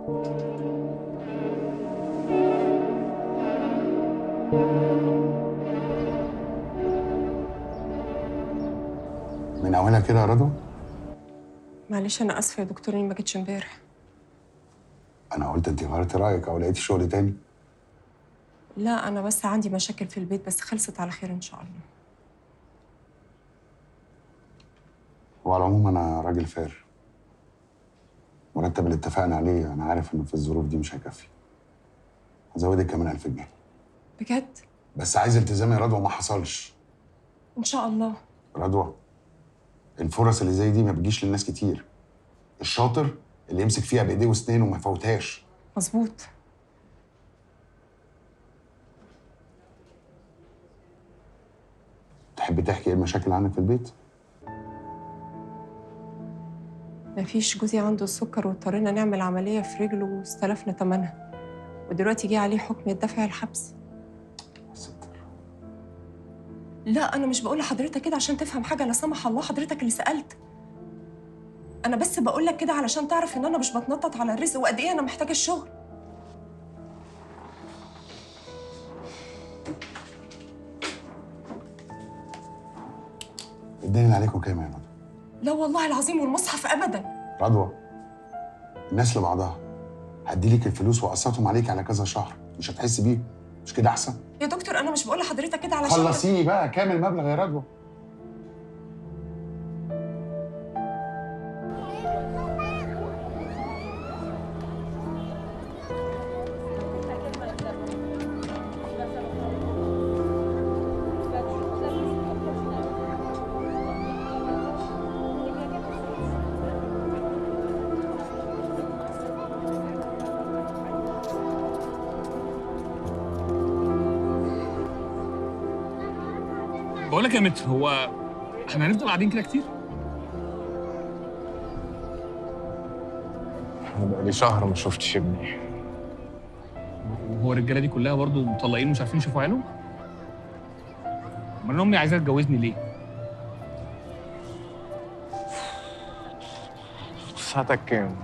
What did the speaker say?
من اولها كده يا رضوى؟ معلش انا اسفه يا دكتور اني ما جيتش امبارح. انا قلت انت غيرتي رايك او لقيتي شغل تاني. لا انا بس عندي مشاكل في البيت، بس خلصت على خير ان شاء الله. وعلى العموم انا راجل fair. مرتب اللي اتفقنا عليه انا عارف انه في الظروف دي مش هيكفي. هزودك كمان 1000 جنيه. بجد؟ بس عايز التزام يا رضوى، ما حصلش. ان شاء الله. رضوى، الفرص اللي زي دي ما بتجيش للناس كتير. الشاطر اللي يمسك فيها بايديه واسنانه وما يفوتهاش. مظبوط. تحب تحكي ايه المشاكل اللي عندك في البيت؟ مفيش، جوزي عنده السكر واضطرينا نعمل عملية في رجله واستلفنا ثمنها، ودلوقتي جه عليه حكم يدفع الحبس. ستر. لا أنا مش بقول لحضرتك كده عشان تفهم حاجة لا سمح الله، حضرتك اللي سألت. أنا بس بقول لك كده علشان تعرف إن أنا مش بتنطط على الرزق وقد إيه أنا محتاجة الشغل. الدين اللي عليكم كام يا رضوى؟ لا والله العظيم والمصحف أبداً. رضوى، الناس لبعضها. هديلك الفلوس وأقسطهم عليك على كذا شهر، مش هتحس بيهم، مش كده أحسن؟ يا دكتور أنا مش بقول لحضرتك كده علشان خلصيني بقى، كام المبلغ يا رضوى؟ بقول لك يا متر، هو احنا هنفضل قاعدين كده كتير؟ انا بقالي شهر ما شفتش ابني. وهو الرجالة دي كلها برضه مطلقين ومش عارفين يشوفوا عيالهم؟ امال امي عايزه تجوزني ليه؟ ساعتك كام؟